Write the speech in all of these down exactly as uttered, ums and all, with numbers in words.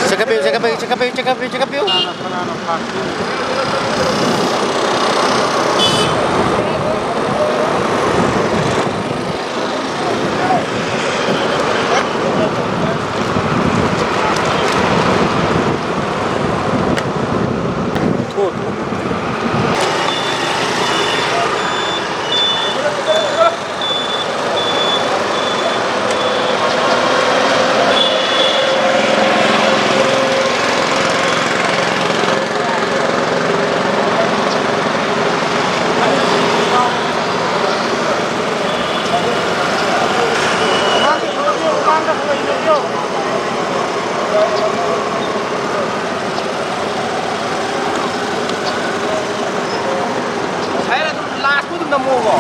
ꯆꯤꯡꯈꯠꯄꯤꯌꯨ, ꯆꯤꯡꯈꯠꯄꯤꯌꯨ, ꯆꯤꯡꯈꯠꯄꯤꯌꯨ, ꯆꯤꯡꯈꯠꯄꯤꯌꯨ, ꯆꯤꯡꯈꯠꯄꯤꯌꯨ꯫ ꯉꯁꯥꯏꯅ ꯑꯗꯨꯝ ꯂꯥꯁꯄꯨ ꯑꯗꯨꯝ ꯅꯝꯃꯣꯕ꯫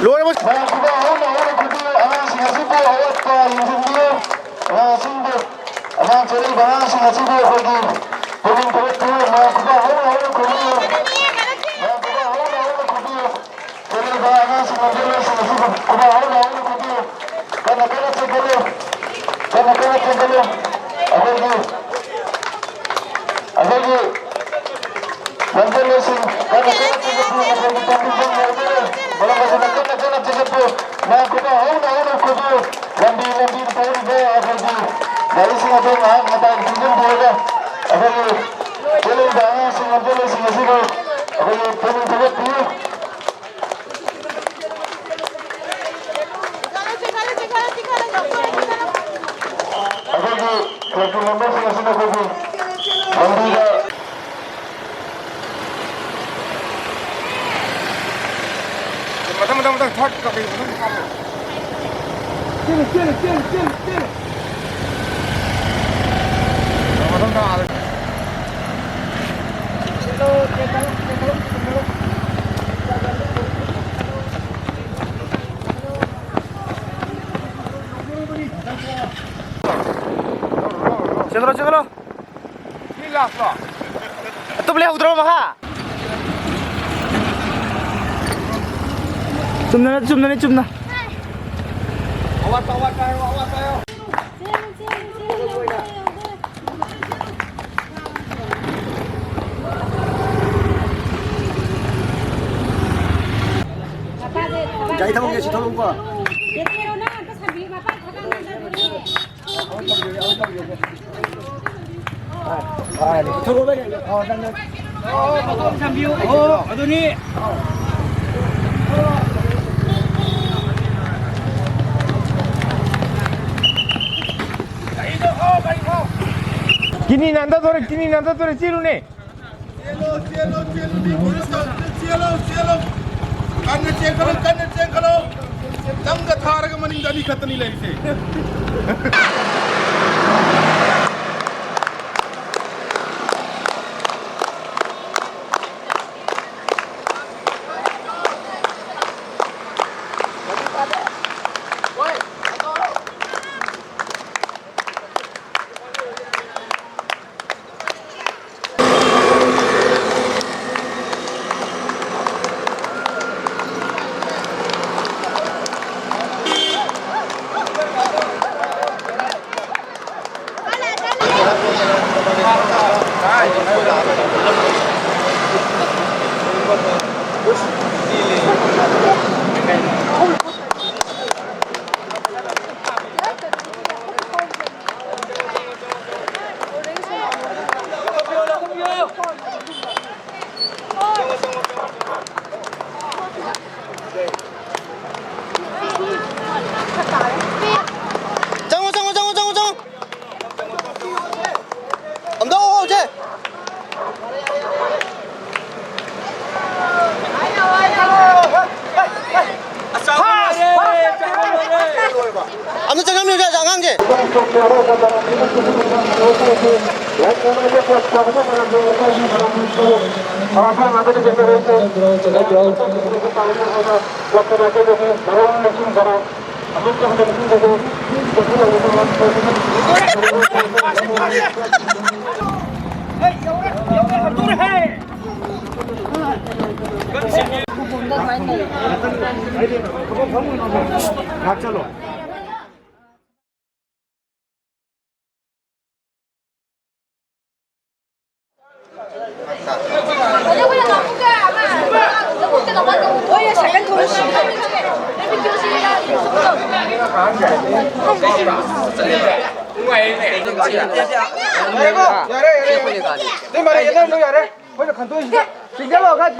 ꯂꯣꯏꯔꯕ? ꯃꯌꯥꯝ ꯈꯨꯕꯥꯛ ꯍꯧꯅ ꯍꯧꯅ ꯈꯨꯕꯤꯌꯨ꯫ ꯑꯉꯥꯡꯁꯤꯡ ꯑꯁꯤꯕꯨ ꯑꯋꯥꯠꯄ ꯌꯦꯡꯁꯤꯟꯕꯤꯌꯨ꯫ ꯑꯉꯥꯡꯁꯤꯡꯕꯨ, ꯑꯉꯥꯡ ꯆꯦꯜꯂꯛꯏꯕ ꯑꯉꯥꯡꯁꯤꯡ ꯑꯁꯤꯕꯨ ꯑꯩꯈꯣꯏꯒꯤ ꯄꯨꯛꯅꯤꯡ ꯊꯧꯒꯠꯄꯤꯌꯨ꯫ ꯃꯌꯥꯝ ꯈꯨꯕꯥꯛ ꯍꯧꯅ ꯍꯧꯅ ꯈꯨꯕꯤꯌꯨ꯫ ꯃꯌꯥꯝ ꯈꯨꯕꯥꯛ ꯍꯧꯅ ꯍꯧꯅ ꯈꯨꯕꯤꯌꯨ꯫ ꯆꯦꯜꯂꯛꯏꯕ ꯑꯉꯥꯡꯁꯤꯡ ꯂꯝꯖꯦꯜꯂꯣꯏꯁꯤꯡ ꯑꯁꯤꯕꯨ ꯈꯨꯕꯥꯛ ꯍꯧꯅ ꯍꯧꯅ ꯈꯨꯕꯤꯌꯨ꯫ ꯀꯟꯅ ꯀꯟꯅ ꯆꯦꯟꯈꯠꯂꯨ꯫ ꯀꯟꯅ ꯀꯟꯅ ꯆꯦꯟꯈꯠꯂꯨ꯫ ꯑꯩꯈꯣꯏꯒꯤ ꯑꯩꯈꯣꯏꯒꯤ ꯂꯝꯖꯦꯜꯂꯣꯏꯁꯤꯡ ꯀꯟꯅ ꯀꯟꯅ ꯆꯦꯟꯒꯠꯄꯤꯌꯨ꯫ ꯃꯈꯣꯏꯒꯤ ꯄꯥꯝꯕꯤ ꯐꯪꯕ ꯑꯣꯏꯗꯣꯏꯔꯦ꯫ ꯃꯔꯝ ꯑꯁꯤꯅ ꯀꯟꯅ ꯀꯟꯅ ꯆꯦꯟꯒꯠꯄꯤꯌꯨ꯫ ꯃꯌꯥꯝ ꯈꯨꯕꯥꯛ ꯍꯧꯅ ꯍꯧꯅ ꯈꯨꯕꯤꯌꯨ꯫ ꯂꯝꯕꯤ ꯂꯝꯕꯤꯗ ꯊꯧꯔꯤꯕ ꯑꯩꯈꯣꯏꯒꯤ ꯒꯥꯔꯤꯁꯤꯡ ꯑꯗꯨ ꯉꯥꯏꯍꯥꯛ ꯃꯇꯥꯏꯗ ꯊꯧꯖꯤꯟꯕꯤꯔꯒ ꯑꯩꯈꯣꯏꯒꯤ ꯆꯦꯜꯂꯤꯕ ꯑꯉꯥꯡꯁꯤꯡ ꯂꯝꯖꯦꯜꯂꯣꯏꯁꯤꯡ ꯑꯁꯤꯕꯨ ꯐꯠ ꯀꯥꯞꯄꯦ, ꯃꯊꯪ ꯀꯥꯞꯄꯦ꯫ ꯆꯦꯜꯂꯨ, ꯆꯦꯜꯂꯨ, ꯆꯦꯜꯂꯨ, ꯆꯦꯜꯂꯨ, ꯆꯦꯜꯂꯨ꯫ ꯃꯊꯪ ꯊꯥ꯫ ꯆꯦꯟꯈꯠꯂꯣ, ꯆꯦꯟꯈꯠꯂꯣ꯫ ꯁꯤ ꯂꯥꯁꯂꯣ? ꯑꯇꯣꯞꯄ ꯂꯩꯍꯧꯗ꯭ꯔꯣ ꯃꯈꯥ? ꯆꯨꯝꯅ, ꯆꯨꯝꯅꯅꯤ, ꯆꯨꯝꯅ꯫ ꯑꯋꯥꯠꯄ, ꯑꯋꯥꯠꯄ ꯍꯥꯏꯌꯣ, ꯑꯋꯥꯠꯄ ꯍꯥꯏꯌꯣ꯫ ꯒꯥꯔꯤ ꯊꯧꯒꯦ, ꯁꯤ ꯊꯧꯔꯛꯎꯀꯣ꯫ ꯑꯣ, ꯑꯗꯨꯅꯤ꯫ ꯀꯤꯅꯤ ꯅꯥꯟꯊꯗꯣꯔꯦ, ꯀꯤꯅꯤ ꯅꯥꯟꯊꯗꯣꯔꯦ, ꯆꯦꯜꯂꯨꯅꯦ꯫ ꯆꯦꯜꯂꯣ, ꯆꯦꯜꯂꯣ, ꯆꯦꯜꯂꯣ, ꯃꯤ ꯄꯨꯂꯤꯁ ꯇꯧꯕꯅ ꯆꯦꯜꯂꯣ, ꯆꯦꯜꯂꯣ꯫ ꯀꯟꯅ ꯆꯦꯟꯈꯠꯂꯣ, ꯀꯟꯅ ꯆꯦꯟꯈꯠꯂꯣ꯫ ꯅꯪꯒ ꯊꯥꯔꯒ ꯃꯅꯤꯡꯗ ꯑꯅꯤ ꯈꯛꯇꯅꯤ ꯂꯩꯔꯤꯁꯦ꯫ ꯌꯥꯔꯦ, ꯌꯥꯔꯦ, ꯌꯥꯔꯦ꯫ ꯑꯗꯨꯏ ꯃꯔꯩ ꯌꯦꯠꯅꯔꯨꯅꯨ, ꯌꯥꯔꯦ꯫ ꯑꯩꯈꯣꯏꯅ ꯈꯟꯗꯣꯛꯏꯁꯤꯗ꯫ ꯆꯤꯡꯁꯤꯜꯂꯣ, ꯈꯔ꯫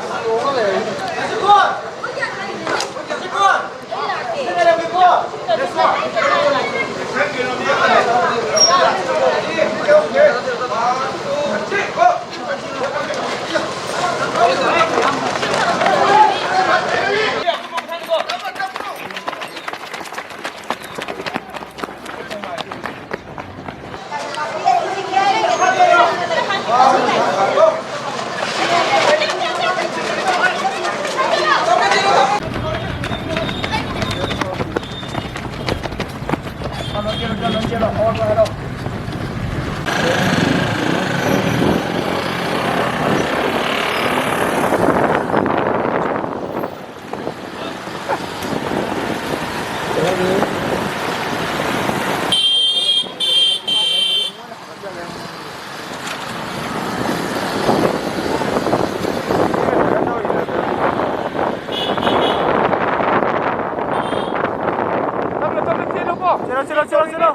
ꯇꯞꯅ, ꯇꯞꯅ ꯆꯦꯜꯂꯨꯀꯣ꯫ ꯆꯦꯜꯂꯣ, ꯆꯦꯜꯂꯣ, ꯆꯦꯜꯂꯣ, ꯆꯦꯜꯂꯣ꯫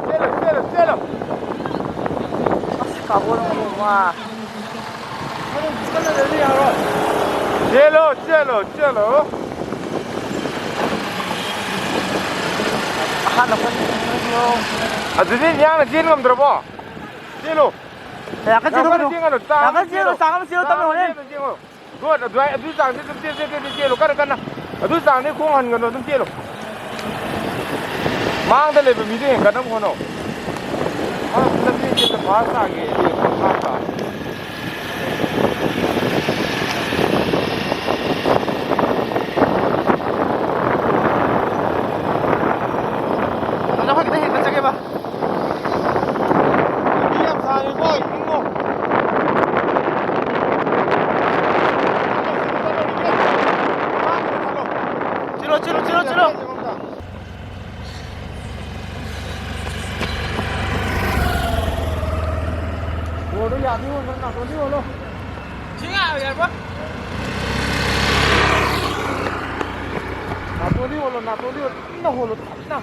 ꯆꯦꯜꯂꯣ, ꯆꯦꯜꯂꯣ, ꯆꯦꯜꯂꯣ꯫ ꯑꯁ, ꯀꯥꯕꯣꯟ ꯑꯃꯨꯛ ꯃꯥ꯫ ꯆꯦꯜꯂꯣ, ꯆꯦꯜꯂꯣ, ꯆꯦꯜꯂꯣ꯫ ꯑꯍꯥꯟꯕ ꯑꯩꯈꯣꯏ ꯑꯗꯨꯗꯤ ꯌꯥꯡꯅ ꯆꯦꯟ ꯉꯝꯗ꯭ꯔꯕꯣ? ꯆꯦꯜꯂꯨ꯫ ꯌꯥꯝ ꯀꯟꯅ ꯆꯦꯜꯂꯨ ꯌꯥꯝ ꯀꯟꯅ ꯀꯩꯅꯣ꯫ ꯆꯦꯟꯒꯅꯨ, ꯆꯥꯡ ꯌꯥꯝ ꯑꯃ ꯀꯟꯅ ꯆꯦꯜꯂꯨ, ꯆꯦꯜꯂꯨ꯫ ꯆꯥꯡ ꯑꯃ ꯆꯦꯜꯂꯨ, ꯆꯥꯡ ꯇꯞꯅ ꯑꯃ ꯍꯣꯔꯦꯟ꯫ ꯆꯦꯜꯂꯨ, ꯆꯦꯜꯂꯨ꯫ ꯒꯨꯗ, ꯑꯗꯨꯋꯥꯏ, ꯑꯗꯨ ꯆꯥꯡꯁꯤ ꯑꯗꯨꯝ ꯆꯦꯟ, ꯆꯦꯟ, ꯆꯦꯟ, ꯆꯦꯟ, ꯆꯦꯜꯂꯨ꯫ ꯀꯟꯅ, ꯀꯟꯅ꯫ ꯑꯗꯨ ꯆꯥꯡꯗꯤ ꯈꯣꯡ ꯍꯟꯒꯅꯨ, ꯑꯗꯨꯝ ꯆꯦꯜꯂꯨ꯫ ꯃꯥꯡꯗ ꯂꯩꯕ ꯃꯤꯗꯣ ꯍꯦꯟꯒꯠꯅꯕ ꯍꯣꯠꯅꯧ꯫ ꯃꯥ ꯂꯝꯖꯦꯟ ꯆꯦꯟꯕ ꯐꯥꯁ ꯇꯥꯒꯦ, ꯐꯥꯁ ꯇꯥ꯫ ꯑꯗꯣ ꯑꯩꯈꯣꯏ ꯈꯤꯇꯪ ꯍꯦꯟꯒꯠꯆꯒꯦꯕ꯫ ꯂꯝꯕꯤ ꯌꯥꯝ ꯁꯥꯡꯉꯤꯀꯣ, ꯏꯕꯨꯡꯉꯣ꯫ ꯆꯦꯜꯂꯣ, ꯆꯦꯜꯂꯣ, ꯆꯦꯜꯂꯣ, ꯆꯦꯜꯂꯣ꯫ ꯕꯣꯜꯗꯣ ꯌꯥꯗꯤ ꯌꯣꯟꯕ, ꯅꯥꯇꯣꯟꯗꯤ ꯌꯣꯜꯂꯣ꯫ ꯁꯤ ꯉꯥꯏꯔꯣ, ꯌꯥꯔꯕꯣ? ꯅꯥꯇꯣꯟꯗꯤ ꯌꯣꯜꯂꯣ, ꯅꯥꯇꯣꯟꯗꯤ ꯌꯣꯜꯂꯣ, ꯀꯟꯅ ꯍꯣꯜꯂꯣ, ꯀꯟꯅ꯫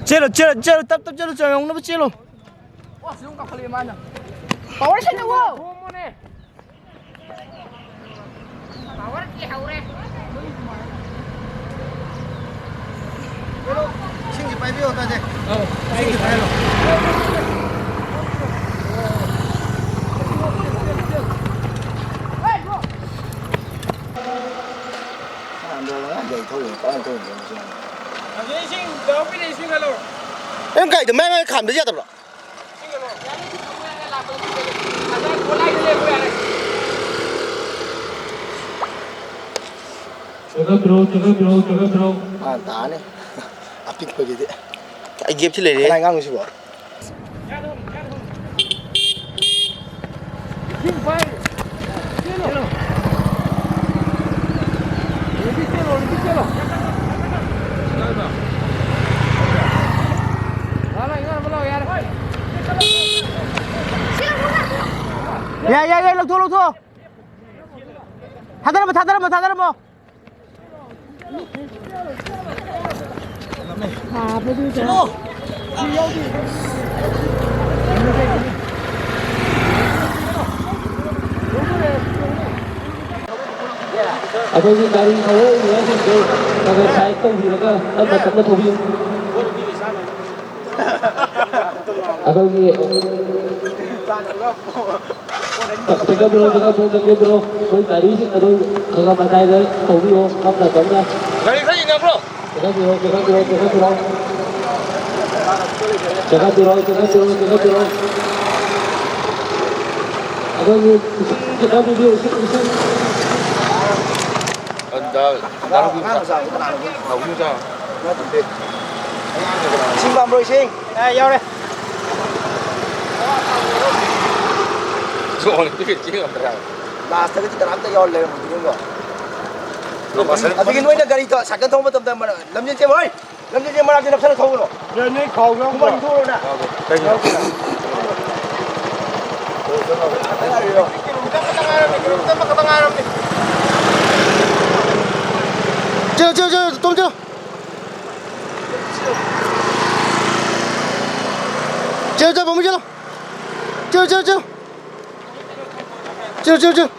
ꯆꯦꯜꯂꯣ, ꯆꯦꯜꯂꯣ, ꯆꯦꯜꯂꯣ, ꯇꯞ ꯇꯞ ꯆꯦꯜꯂꯣ, ꯆꯣꯡ ꯌꯧꯅꯕ ꯆꯦꯜꯂꯣ꯫ ꯄꯋꯥꯔ ꯁꯦꯟꯅꯧꯋꯣ꯫ ꯏꯁꯤꯡꯁꯤ ꯄꯥꯏꯕꯤꯌꯣ, ꯇꯥꯖꯦ꯫ ꯏꯁꯤꯡꯁꯤ ꯄꯥꯏꯍꯜꯂꯣ꯫ ꯅꯪ ꯒꯥꯔꯤꯗꯣ ꯃꯥꯏ ꯃꯥꯏ ꯈꯥꯝꯗ ꯌꯥꯗꯕ꯭ꯔꯣ? ꯆꯪꯉꯛꯄꯤꯔꯣ, ꯆꯪꯉꯛꯄꯤꯔꯣ, ꯆꯪꯉꯛꯄꯤꯔꯣ꯫ ꯃꯥ ꯇꯥꯅꯤ꯫ ꯑꯄꯤꯛꯄꯒꯤꯗꯤ꯫ ꯑꯩ ꯒꯦꯞꯇꯤ ꯂꯩꯔꯦ꯫ ꯀꯅꯥꯏ ꯑꯉꯥꯡꯅꯣ ꯁꯤꯕꯣ? ꯌꯥꯏ, ꯌꯥꯏ, ꯌꯥꯏ, ꯂꯧꯊꯣꯛ, ꯂꯧꯊꯣꯛ꯫ ꯊꯥꯗꯔꯝꯃꯣ, ꯊꯥꯗꯔꯝꯃꯣ, ꯊꯥꯗꯔꯝꯃꯣ꯫ ꯑꯩꯈꯣꯏꯒꯤ ꯒꯥꯔꯤ ꯊꯧꯔꯛꯏꯕꯁꯤꯡꯁꯦ ꯈꯔ ꯈꯔ ꯁꯥꯏꯠ ꯇꯧꯕꯤꯔꯒ ꯇꯞꯅ ꯇꯞꯅ ꯊꯧꯕꯤꯌꯨ꯫ ꯑꯩꯈꯣꯏꯒꯤ ꯆꯦꯛꯀꯠꯄꯤꯔꯣ, ꯆꯦꯛꯀꯠꯄꯤꯔꯣ, ꯆꯦꯛꯀꯠꯄꯤꯔꯣ꯫ ꯑꯩꯈꯣꯏ ꯒꯥꯔꯤꯁꯤꯡ ꯑꯗꯨ ꯈꯔ ꯈꯔ ꯃꯇꯥꯏꯗ ꯊꯧꯕꯤꯌꯣ, ꯇꯞꯅ ꯇꯞꯅ꯫ ꯒꯥꯔꯤ ꯈꯔ ꯌꯦꯡꯅꯕ꯭ꯔꯣ? ꯆꯦꯛꯀꯠꯄꯤꯔꯣ, ꯆꯦꯛꯀꯠꯄꯤꯔꯣ, ꯆꯦꯛꯀꯠꯄꯤꯔꯣ꯫ ꯆꯦꯛꯀꯠꯄꯤꯔꯣ, ꯆꯦꯛꯀꯠꯄꯤꯔꯣ, ꯆꯦꯛꯀꯠꯄꯤꯔꯣ꯫ ꯑꯩꯈꯣꯏꯒꯤ ꯏꯁꯤꯡ ꯈꯤꯇꯪ ꯄꯤꯕꯤꯌꯨ, ꯏꯁꯤꯡ, ꯏꯁꯤꯡ꯫ ꯑꯗ, ꯗꯥ ꯔꯣꯕꯤꯟ ꯃꯆꯥ꯫ ꯔꯣꯕꯤꯟ ꯃꯆꯥ꯫ ꯏꯁꯤꯡ ꯄꯥꯝꯕ꯭ꯔꯣ, ꯏꯁꯤꯡ? ꯑꯦ, ꯌꯥꯎꯔꯦ꯫ ꯁꯣꯛꯑꯣꯅꯦ, ꯇꯤꯀꯦꯠ ꯆꯦꯡ ꯉꯝꯗ꯭ꯔꯦ ꯍꯥꯏꯕ꯫ ꯂꯥꯁꯇꯒꯗꯤ ꯀꯅꯥꯝꯇ ꯌꯥꯎꯔ ꯂꯩꯔꯝꯃꯣꯏꯗꯣꯏꯅꯤꯀꯣ꯫ ꯂꯣꯀꯁꯟ ꯑꯗꯒꯤ ꯅꯣꯏꯅ ꯒꯥꯔꯤꯗꯣ ꯁꯥꯏꯀꯜ ꯊꯧꯕ ꯃꯇꯝꯗ ꯃꯔ-, ꯂꯝꯖꯦꯟ ꯆꯦꯟꯕ ꯍꯣꯏ! ꯂꯝꯖꯦꯟ ꯆꯦꯟꯕ ꯃꯅꯥꯛꯇ ꯅꯞꯁꯜꯂ ꯊꯧꯒꯅꯣ꯫ ꯌꯥꯏ, ꯅꯣꯏ ꯈꯥꯎ ꯌꯥꯎꯕ꯭ꯔꯣ? ꯍꯨꯃꯥꯡ ꯊꯣꯛꯑꯣꯅ꯫ ꯀꯩꯒꯤꯅꯣ? ꯀꯤꯂꯣꯃꯤꯇꯔ ꯑꯃꯈꯛꯇꯪ ꯉꯥꯏꯔꯝꯅꯤ, ꯀꯤꯂꯣꯃꯤꯇꯔ ꯑꯃꯈꯛꯇꯪ ꯉꯥꯏꯔꯝꯅꯤ꯫ ꯆꯦꯜꯂꯣ, ꯆꯦꯜꯂꯣ, ꯆꯦꯜꯂꯣ, ꯇꯣꯝ ꯆꯦꯜꯂꯣ꯫ ꯆꯦꯜꯂꯣ, ꯆꯦꯜꯂꯣ, ꯄꯥꯝꯃꯨ ꯆꯦꯜꯂꯣ꯫ ꯆꯦꯜꯂꯣ, ꯆꯦꯜꯂꯣ, ꯆꯦꯜꯂꯣ꯫ ꯆꯦꯜꯂꯣ, ꯆꯦꯜꯂꯣ, ꯆꯦꯜꯂꯣ꯫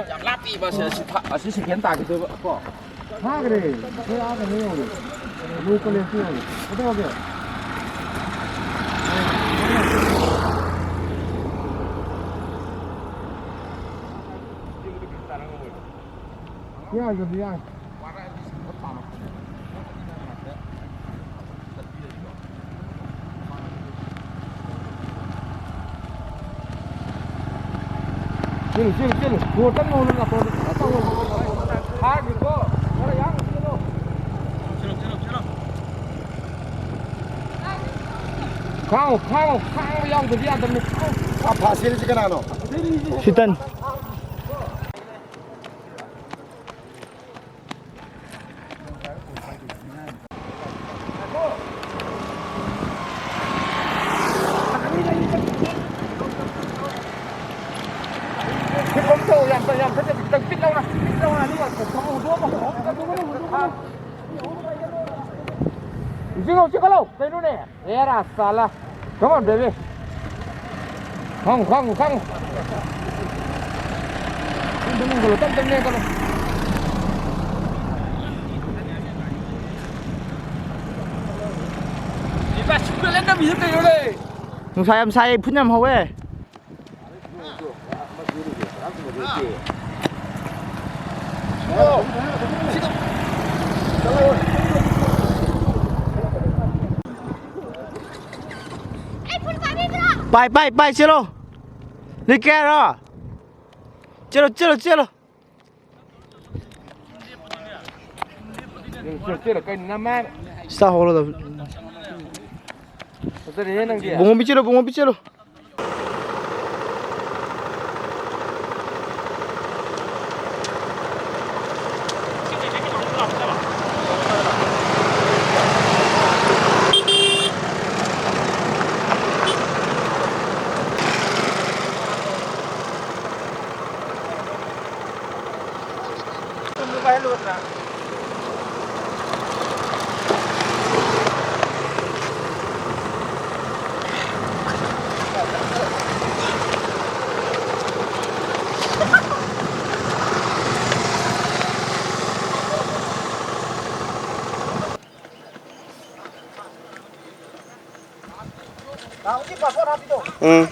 ꯌꯥꯝ ꯂꯥꯞꯄꯤꯕ ꯑꯁꯤ, ꯑꯁꯤ ꯐꯥ-, ꯑꯁꯤ ꯁꯦꯀꯦꯟ ꯇꯥꯈꯤꯗꯣꯏꯕ ꯀꯣ꯫ ꯐꯥꯈ꯭ꯔꯦ꯫ ꯑꯩꯈꯣꯏ ꯑꯥ ꯀꯩꯅꯣ ꯌꯧꯔꯦ꯫ ꯂꯣ ꯀꯣꯂꯦꯖꯇ ꯌꯧꯔꯦ꯫ ꯀꯩꯗꯧꯔꯒꯦ? ꯌꯥꯏ, ꯑꯗꯨꯗꯤ ꯌꯥꯏ꯫ ꯆꯦꯜꯂꯨ, ꯆꯦꯜꯂꯨ, ꯆꯦꯜꯂꯨ꯫ ꯁꯣꯔ ꯇꯞꯅ ꯍꯣꯜꯂꯨ, ꯅꯥꯇꯣꯟꯗ ꯐꯖꯅ ꯇꯧꯍꯜꯂꯨ꯫ ꯐꯥꯈꯤꯀꯣ꯫ ꯈꯔ ꯌꯥꯡꯅ ꯆꯦꯜꯂꯨ꯫ ꯈꯥꯡꯉꯨ, ꯈꯥꯡꯉꯨ, ꯈꯥꯡꯕ ꯌꯥꯎꯗꯕ ꯌꯥꯗꯕꯅꯤ꯫ ꯈꯥꯡꯉꯨ꯫ ꯑ, ꯐꯥꯁꯤꯜꯂꯤꯁꯤ ꯀꯅꯥꯅꯣ? ꯁꯤꯇꯟ꯫ ꯐꯤꯕꯝꯗꯣ ꯌꯥꯝ ꯐ-, ꯌꯥꯝ ꯐꯠꯇꯕꯤ, ꯈꯤꯇꯪ ꯄꯤꯛ ꯂꯥꯎꯅ, ꯄꯤꯛ ꯂꯥꯎꯅ, ꯑꯗꯨꯒ ꯍꯨꯟꯗꯣꯛꯑꯝꯃꯣ, ꯍꯨꯟꯗꯣꯛꯑꯝꯃꯣ, ꯍꯨꯟꯗꯣꯛꯑꯝꯃꯣ꯫ ꯆꯤꯡꯉꯧ, ꯆꯤꯡꯈꯠꯂꯣ꯫ ꯀꯩꯅꯣꯅꯦ? ꯑꯦꯔꯥ, ꯆꯥꯂꯥ꯫ Come on, baby. ꯈꯥꯡꯉꯨ, ꯈꯥꯡꯉꯨ, ꯈꯥꯡꯉꯨ꯫ ꯇꯞ ꯇꯞꯅ ꯀꯩꯅꯣ꯫ ꯏꯕꯥ, ꯁꯨꯡꯒ ꯂꯦꯟꯗꯕꯤꯗ ꯀꯩꯅꯣꯅꯦ? ꯅꯨꯡꯁꯥ ꯌꯥꯝ ꯁꯥꯏ, ꯏꯐꯨꯟ ꯌꯥꯝ ꯍꯧꯋꯦ꯫ ꯄꯥꯏ, ꯄꯥꯏ, ꯄꯥꯏ, ꯆꯦꯜꯂꯣ꯫ ꯅꯣꯏ ꯀꯌꯥꯔꯣ? ꯆꯦꯜꯂꯣ, ꯆꯦꯜꯂꯣ, ꯆꯦꯜꯂꯣ꯫ ꯆꯦꯜꯂꯣ, ꯆꯦꯜꯂꯣ, ꯀꯩꯅꯣ ꯅꯃꯥꯏ? ꯁꯤ ꯇꯥꯍꯧꯔꯣ꯫ ꯐꯖꯔꯦꯍꯦ ꯅꯪꯗꯤ꯫ ꯕꯨꯡꯉꯣꯝꯕꯤ ꯆꯦꯜꯂꯣ, ꯕꯨꯡꯉꯣꯝꯕꯤ ꯆꯦꯜꯂꯣ꯫ ꯎꯝ꯫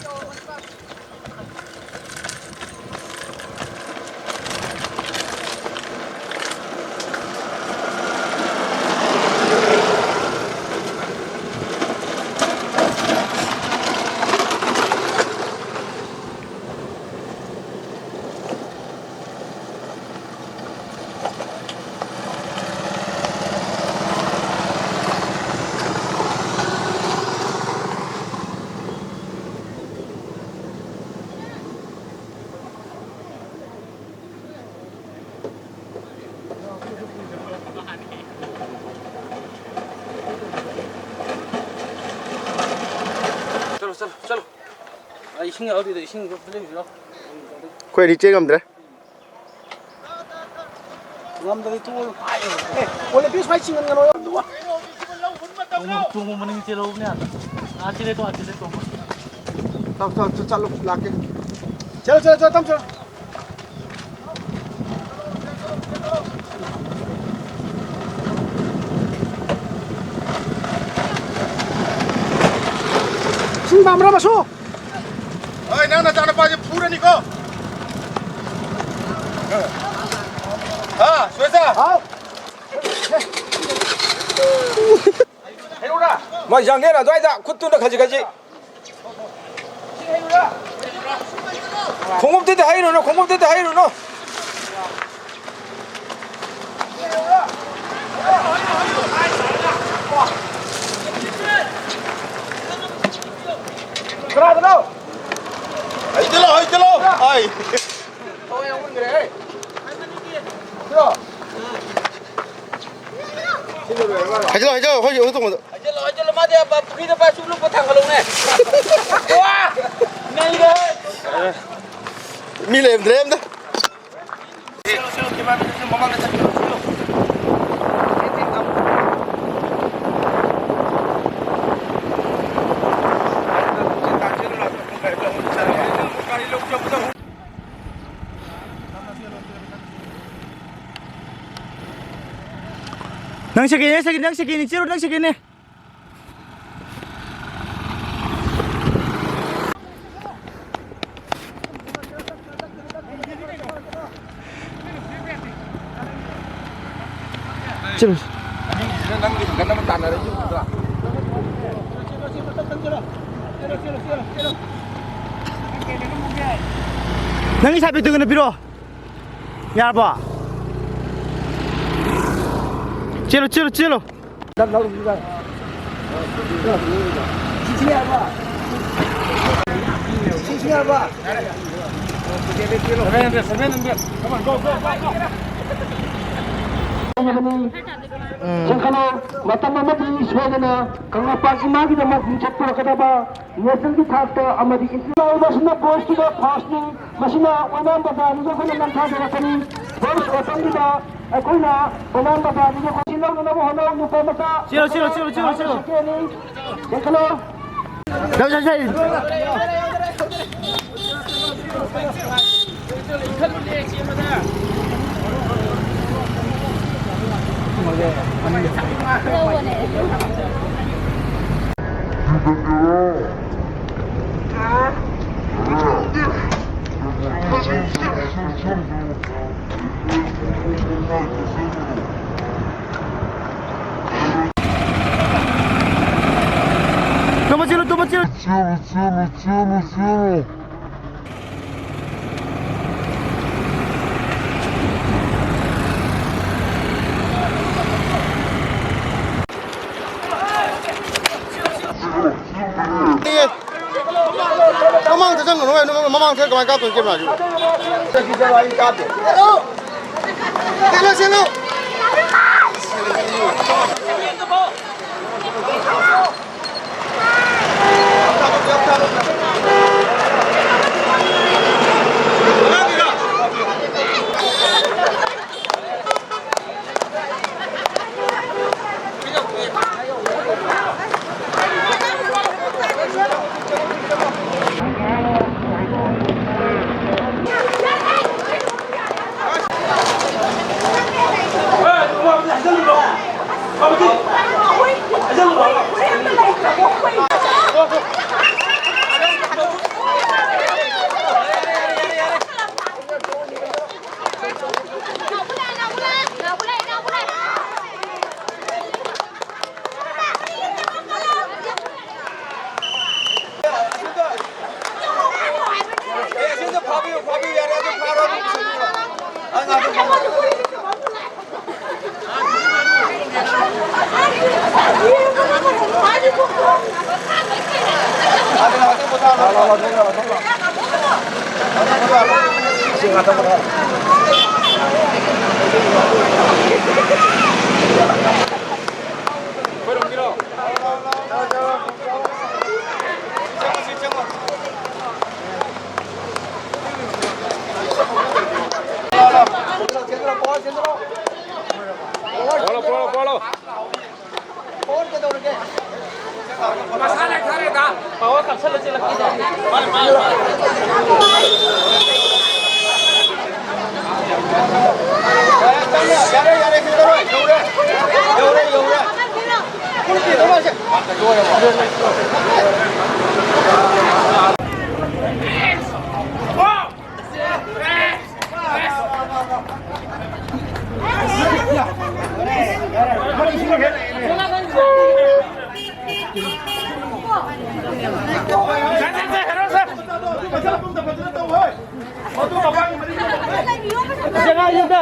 ꯆꯠꯂꯣ, ꯆꯠꯂꯣ, ꯆꯠꯂꯣ꯫ ꯑꯩ ꯏꯁꯤꯡ ꯌꯥꯎꯗꯦꯗ, ꯏꯁꯤꯡꯗꯣ ꯑꯝꯇ ꯂꯩꯕꯤꯔꯣ꯫ ꯑꯩꯈꯣꯏꯗꯤ ꯆꯦꯟ ꯉꯝꯗ꯭ꯔꯦ꯫ ꯉꯝꯗ꯭ꯔꯗꯤ ꯇꯣꯛꯑꯣ꯫ ꯑꯦ, ꯑꯣꯂꯦꯝꯄꯤꯛꯁ ꯐꯥꯏꯠ ꯆꯤꯡꯍꯟꯒꯅꯣ꯫ ꯇꯣꯡꯉꯣ, ꯇꯣꯡꯉꯣ, ꯃꯅꯤꯡ ꯆꯦꯜꯍꯧꯕꯅꯦ ꯑꯥꯗ꯫ ꯑꯥ, ꯆꯦꯜꯂꯦ, ꯇꯣ, ꯑꯥ, ꯆꯦꯜꯂꯦ, ꯇꯣꯡꯉꯣ꯫ ꯆꯠꯂꯣ, ꯆꯠꯂꯣ, ꯆꯠꯂꯣ, ꯂꯥꯛꯀꯦ꯫ ꯆꯠꯂꯣ, ꯆꯠꯂꯣ, ꯆꯠꯂꯣ, ꯇꯞ ꯆꯠꯂꯣ꯫ ꯏꯃꯥ ꯃꯔꯥ ꯃꯁꯨ! ꯍꯣꯏ, ꯅꯪ ꯅꯆꯥꯅꯨꯄꯥꯁꯦ ꯐꯨꯔꯅꯤꯀꯣ꯫ ꯍꯥ, ꯁꯨꯔꯦꯁꯥ? ꯍꯥꯎ꯫ ꯃꯣꯏ ꯌꯥꯡꯂꯦꯟ ꯑꯗꯨꯋꯥꯏꯗ ꯈꯨꯠꯇꯨꯅ ꯈꯖꯤꯛ ꯈꯖꯤꯛ꯫ ꯈꯣꯡꯎꯞꯇꯨꯗꯤ ꯍꯩꯔꯨꯅꯨ, ꯈꯣꯡꯎꯞꯇꯨꯗꯤ ꯍꯩꯔꯨꯅꯨ꯫ ꯀꯅꯥꯗꯅꯣ? ꯍꯩꯖꯤꯜꯂꯣ, ꯍꯩꯖꯤꯜꯂꯣ꯫ ꯑꯩ꯫ ꯊꯋꯥꯏ ꯌꯥꯎꯃꯟꯈ꯭ꯔꯦꯍꯦ꯫ ꯁꯤꯔꯣ? ꯍꯩꯖꯤꯜꯂꯣ, ꯍꯩꯖꯤꯜꯂꯣ, ꯑꯩꯈꯣꯏ, ꯑꯩꯈꯣꯏ ꯇꯣꯡꯕꯗꯣ꯫ ꯍꯩꯖꯤꯜꯂꯣ, ꯍꯩꯖꯤꯜꯂꯣ, ꯃꯥꯗꯤ ꯑꯕ ꯄꯨꯈ꯭ꯔꯤꯗ ꯄꯥꯏ ꯆꯨꯞ ꯂꯨꯞꯄ ꯊꯥꯡꯒꯠꯂꯧꯅꯦ꯫ ꯋꯥ! ꯅꯩꯔꯦꯍꯦ! ꯃꯤ ꯂꯩꯔꯝꯗ꯭ꯔꯦ ꯑꯝꯇ꯫ ꯅꯪ ꯁꯦꯀꯦꯟꯅꯦ, ꯁꯦꯀꯦꯟ, ꯅꯪ ꯁꯦꯀꯦꯟꯅꯦ, ꯆꯦꯜꯂꯣ, ꯅꯪ ꯁꯦꯀꯦꯟꯅꯦ꯫ ꯆꯠꯂꯨ꯫ ꯅꯪꯒꯤ ꯁꯥꯏꯠ ꯄꯦꯛꯇꯨ ꯀꯩꯅꯣ ꯄꯤꯔꯛꯑꯣ꯫ ꯌꯥꯔꯕꯣ? ꯆꯦꯜꯂꯨ, ꯆꯦꯜꯂꯨ, ꯆꯦꯜꯂꯨ꯫ ꯆꯤꯡꯈꯠꯂꯣ, ꯃꯇꯝ ꯑꯃꯗꯤ ꯁꯣꯏꯗꯅ ꯀꯪꯂꯩꯄꯥꯛ ꯏꯃꯥꯒꯤꯗꯃꯛ ꯃꯤꯡꯆꯠ ꯄꯨꯔꯛꯀꯗꯕ ꯅꯦꯁꯅꯦꯜꯒꯤ ꯊꯥꯛꯇ ꯑꯃꯗꯤ ꯏꯟꯇꯔꯅꯦꯁꯅꯦꯜ ꯕꯣꯏꯁꯀꯤꯗ ꯐꯥꯔꯁꯅꯤ꯫ ꯃꯁꯤꯅ ꯑꯣꯏꯅꯥꯝ ꯕꯖꯥꯔꯗꯒꯤ ꯑꯩꯈꯣꯏꯅ ꯅꯝꯊꯖꯔꯛꯄꯅꯤ꯫ ꯕꯣꯏꯁ ꯑꯣꯄꯟꯒꯤꯗ ꯑꯩꯈꯣꯏꯅ ꯑꯣꯏꯅꯥꯝ ꯕꯖꯥꯔꯗꯒꯤ ꯑꯩꯈꯣꯏ ꯂꯧꯅꯅꯕ ꯍꯣꯠꯅꯧ, ꯅꯨꯄꯥ ꯃꯆꯥ꯫ ꯆꯦꯜꯂꯣ, ꯆꯦꯜꯂꯣ, ꯆꯦꯜꯂꯣ, ꯆꯦꯜꯂꯣ, ꯆꯦꯜꯂꯣ꯫ ꯁꯦꯀꯦꯟꯅꯤ꯫ ꯆꯦꯜꯂꯣ꯫ ꯂꯧ ꯆꯠꯁꯦ꯫ ꯇꯨꯝꯕ ꯆꯦꯜꯂꯨ, ꯇꯨꯝꯕ ꯆꯦꯜꯂꯨ꯫ ꯃꯃꯥꯡꯗ ꯆꯪꯒꯅꯨ ꯍꯥꯏ, ꯃꯃꯥꯡ ꯊꯣꯛꯑ ꯀꯃꯥꯏꯅ ꯀꯥꯞꯇꯣꯏꯅꯣ ꯀꯦꯃꯦꯔꯥꯁꯤꯕꯨ? ꯆꯦꯜꯂꯣ, ꯆꯦꯜꯂꯣ꯫ ꯄꯋꯥꯔ ꯀꯩꯗꯧꯔꯒꯦ? ꯃꯁꯥ ꯂꯩꯊꯔꯦꯗ꯫ ꯄꯋꯥꯔ ꯀꯥꯞꯁꯜꯂ ꯆꯦꯜꯂꯛꯈꯤꯗ꯫ ꯌꯥꯔꯦ, ꯌꯥꯔꯦ, ꯀꯩꯗꯧꯔꯣꯏ? ꯌꯧꯔꯦ꯫ ꯌꯧꯔꯦ, ꯌꯧꯔꯦ꯫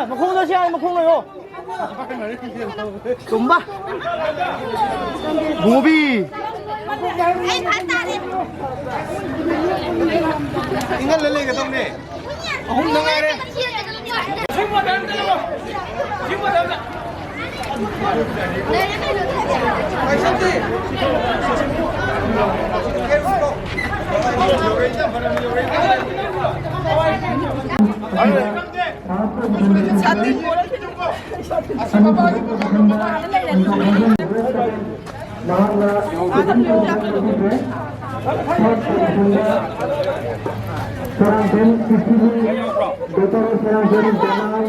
ꯃꯈꯣꯡꯗ ꯁꯤ ꯍꯥꯏ, ꯃꯈꯣꯡ ꯂꯩꯌꯣ꯫ ꯆꯨꯝꯕ꯫ ꯕꯣꯕꯤ꯫ ꯏꯪꯍꯜꯂ ꯂꯩꯒꯗꯧꯅꯦ꯫ ꯑꯍꯨꯝꯗ ꯉꯥꯏꯔꯦ꯫ ꯃꯍꯥꯛꯅ ꯁꯦꯔꯥꯡꯊꯦꯝ ꯐꯤꯐꯇꯤꯒꯤ doctor Serangthem Jenai,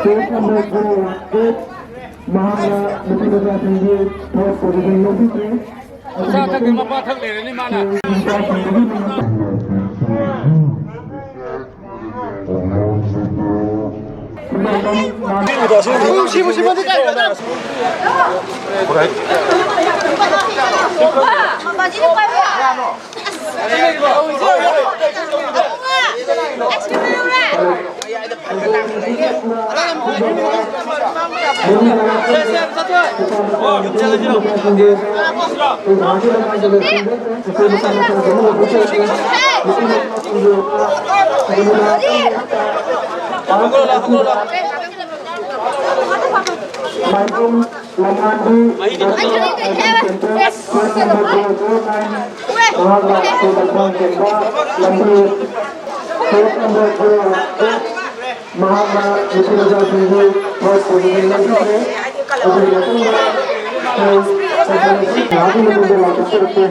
set number zero one eight, ꯃꯍꯥꯛꯅ ꯅꯨꯄꯤ ꯃꯆꯥꯁꯤꯡꯒꯤ ꯊꯥꯔꯠ ꯄꯣꯖꯤꯁꯟ ꯂꯧꯕꯤꯈ꯭ꯔꯦ꯫ ꯃꯆꯥ ꯊꯛꯇꯦ, ꯃꯄꯥ ꯊꯛ ꯂꯩꯔꯅꯤ ꯃꯥꯅ꯫ Maibam Lamnganbi doctor I B centre, set number zero zero nine, ꯃꯍꯥꯛꯅ ꯁ꯭ꯀꯨꯜ ꯃꯈꯣꯡ ꯊꯦꯡꯕ ꯂꯝꯕꯤ, set number zero one eight, ꯃꯍꯥꯛꯅ ꯅꯨꯄꯤ ꯃꯆꯥꯁꯤꯡꯕꯨ ꯊꯕꯛ ꯇꯧꯕꯒꯤ ꯂꯝꯕꯤꯈ꯭ꯔꯦ꯫ ꯑꯗꯨꯒꯤ ꯃꯇꯨꯡꯗ ꯁ꯭ꯀꯨꯜ ꯐꯖꯅ ꯉꯥꯏꯍꯥꯛꯀꯤ ꯃꯇꯨꯡꯗ ꯂꯥꯎꯊꯣꯛꯆꯔꯛꯀꯦ꯫